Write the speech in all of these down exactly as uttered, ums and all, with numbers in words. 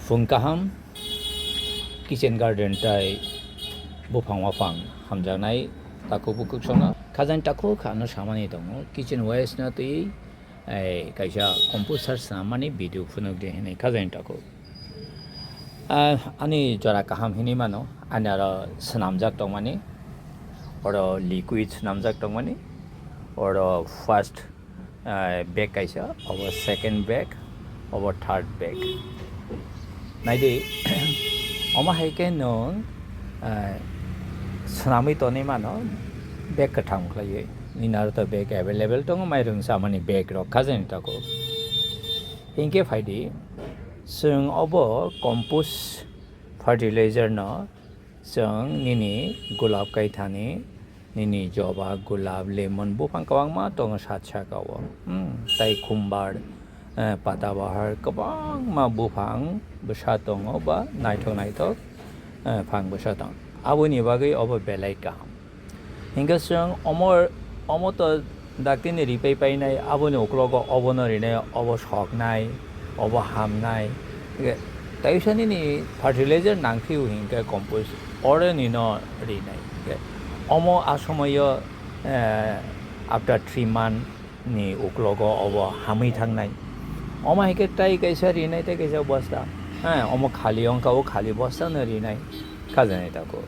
Phung kaham, kitchen garden tai buphang waphang hamjaknai takhuk bukhuk songno. Khajani takhuk ano samani tongo, kitchen waste no twi, eh, kaisa composter swnam mani video phunuk di hinwi khajani takhuk. Ah, ani jora kaham hinwi mano, ani aro swnamjak tongmani, oro liquid swnamjak tongmani, oro first ah, bag kaisa, obo second bag, obo third bag. Naidi, omo hai khe nwng, ah, swnamwi tonwi mano bag kwthang khlaiwi. Nini aro to bag available tongo, mairung chamani bag rok khajani takhuk. Hinkhe phaidi, chwng obo compost fertilizer no chwng nini gulab kaithani, nini joba, gulab, lemon buphang kwbangma tongo sat saka o. Hmm, tai khumbar, eh, pata bahar kwbangma buphang bwsa tongo ba naithok naithok, eh, phang bwsa tongo. Aboni bagwi obo belai kaham. Hinkhe chwng omo, omo to daktini ripai painai, aboni uklogo obono rinai, obo soknai, obo hamnai. Hinkhe taisa nini fertilizer nangphio hinkhe compost oroni no rinai. Hinkhe omo a somoyo, eh, after three month ni uklogo obo hamwi thangnai. Omo hai khe tai kaisa rinai, tai kaisa bosta. Eh, omo khali wngkha, o khali bosta no rinai. Khajani takhuk.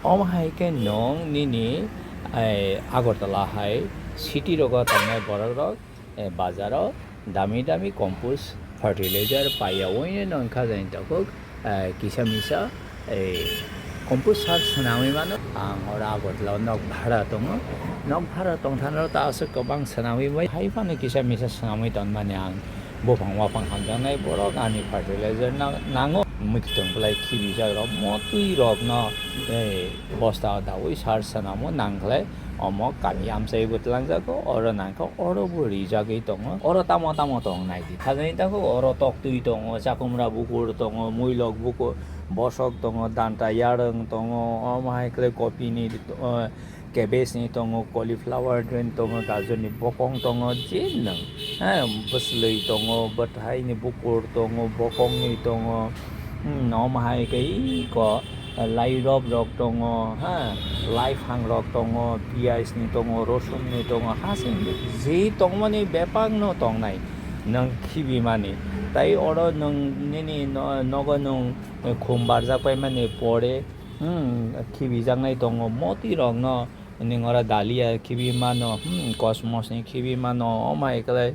Omo hai khe nwng nini, eh, Agartala hai city rogo tongnai borok rok, eh, bazaro dami dami compost fertilizer paiyaui no nwng khajani takhuk, eh, kisa misa, eh, compost sar swnamwi mano. Ang oro Agartala o nok bhara tongo, nok bhara tongthana ta aswk kwbang swnamwi bai hai phano kisa misa swnamwi tonmani ang. Buphang waphang hamjaknai borok ani fertilizer na-, nango. Mwktwng belai khibijak rok, motwi rok no, eh, bosta daui sar swnamo nangkhlai. Omo kami amchai bo twlangjago, oro nangkha, oro bo rijagwi tongo. Oro tamo tamo tong naidi. Khajani takhuk oro toktwi tongo, chakumra bukur tongo, muilok bukur, bosok tongo, danta yarwng tongo, omo hai khlai kopini, eh, cabbage ni tongo, cauliflower ni tongo, gajor ni bokong tongo, je nwng, ha, bwslwi tongo, bwthai ni bukur tongo, bokong ni tongo, hmm, omo hai khe iko lairop rok tongo, ha, laiphang rok tongo, piyaj ni tongo, rosun ni tongo, hasing je tongmani bebak no tongnai nwng khibimani. Tai oro nwng nini no-, nogo nwng khum barjak paimani pore, hmm, khibijaknai tongo, motwi rok no nwng oro dalia khibi mano, hmm, cosmos ni khibi mano, omo hai khe,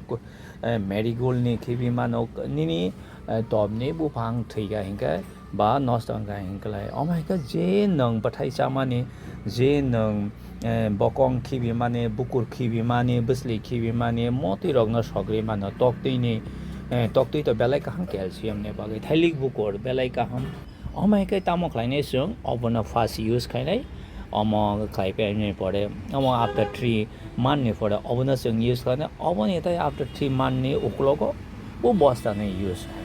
eh, marigold ni khibi mano, nini, eh, top ni buphang thwikha hinkhe ba nosto wngkha hinklai. Omo hai khe je nwng bwthai chamani, je nwng, eh, bokong khibimani, bukur khibimani, bwsli khibimani, motwi rok no sogri mano, toktwi ni, eh, toktwi to belai kaham calcium ni bagwi, thailik bukur belai kaham. Omo hai khe tamo khlainai chwng, obono first use khainai, omo khlai paini pore, omo after three month ni pore obono chwng use khainai, oboni tai after three month ni uklogo bo bosta ni use khainai.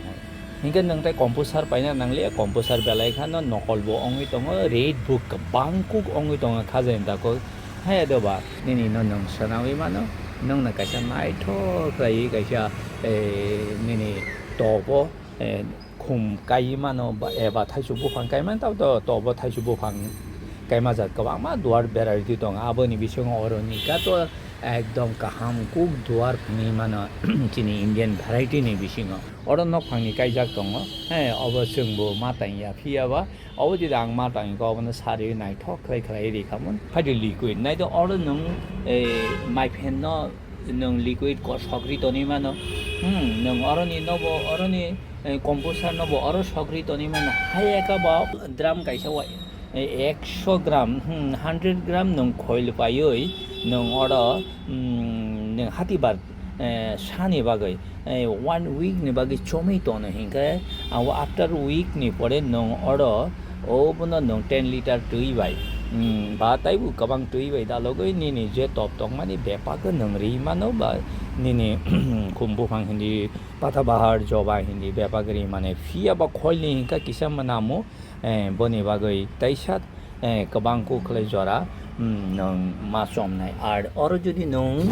Hinkhe nwng tai composter paina nanglia, composter belai khano nokol bo wngwi tongo, rate bo kwbang kuk wngwi tongo khajani takhuk. Hai doba nini no nwng swnawi mano, nwng no kaisa naithok khlaiwi kaisa, eh, nini tobo, eh, khum kaiwi mano ba, eba thaichuk buphang kaiwi mano, tabuk to tobo thaichuk buphang kaima jat kwbangma duar variety tongo. Aboni bisingo oro ni kato ekdom kaham kuk duar phunui mano chini Indian variety ni bisingo. Oro nok phangni kaijak tongo, he, obo chwngbo ma tangya, phiya ba obo jodi ang ma tangkha, obono sari naithok khlai khlai rikhamung. Phaidi liquid, naitho oro nwng, eh, maiphen no nwng liquid ko sogri tonwi mano. Hmm, nwng oroni nobo, oroni, eh, composter nobo oro sogri tonwi mano. Hai eka bo drum kaisa o, eh, ekso gram, hmm, hundred gram nwng khoil paiwi nwng oro, hmm, nwng hati bar, eh, sani bagwi, eh, one week ni bagwi chomwi tono hinkhe, abo after week ni pore nwng oro obono nwng ten liter twi bai, hmm, ba taibo kwbang twi bai dalogwi nini je top tongmani bebak nwng ri mano ba nini khum buphang hindi pata bahar joba hindi bebak ri mani phiya ba khoilni hinkhe kisa mwnamo, eh, boni bagwi taisa, eh, kwbang kuk khlai jora, hmm, nwng ma chomnai. Ar oro jodi nwng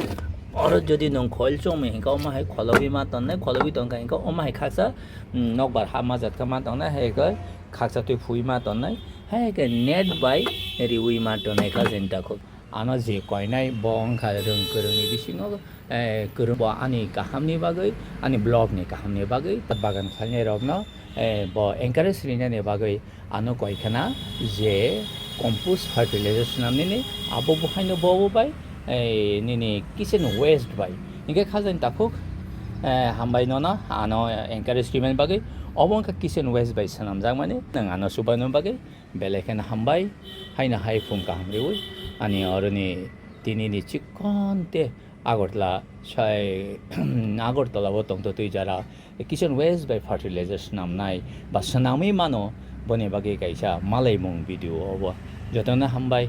Oro jodi nwng khoil chongmi hinkhe omo hai kholowi ma tonnai, kholowi tongkha hinkhe omo hai khaksa, mm, nokbar ha majat kha ma tongnai, hai khe khaksa twi phui ma tonnai, hai khe net bai riwi ma tongnai kha jenta khuk. Ano je koinai bo wngkha rwng kwrwngni bisingo, eh, kwrwng bo ani kahamni bagwi, ani blog ni kahamni bagwi ta bagan khlainai rokno, eh, bo encourage rinani bagwi ano koi khana je compost fertilizer swnam nini abo bo haino bo bo bai, eh, nini kitchen waste bai. Hinkhe khajani takhuk, eh, hambai nono ano encourage rimani bagwi. Obo wngkha kitchen waste bai swnamjakmani nwng ano chubaino bagwi. Belai kheno hambai, haino hai phung kaham riwi ani oroni tinini chikon te Agartala sai Agartala o tongtotwi jara kitchen waste bai fertilizer swnamnai ba swnamwi mano, boni bagwi kaisa malaimung video obo. Jotono hambai.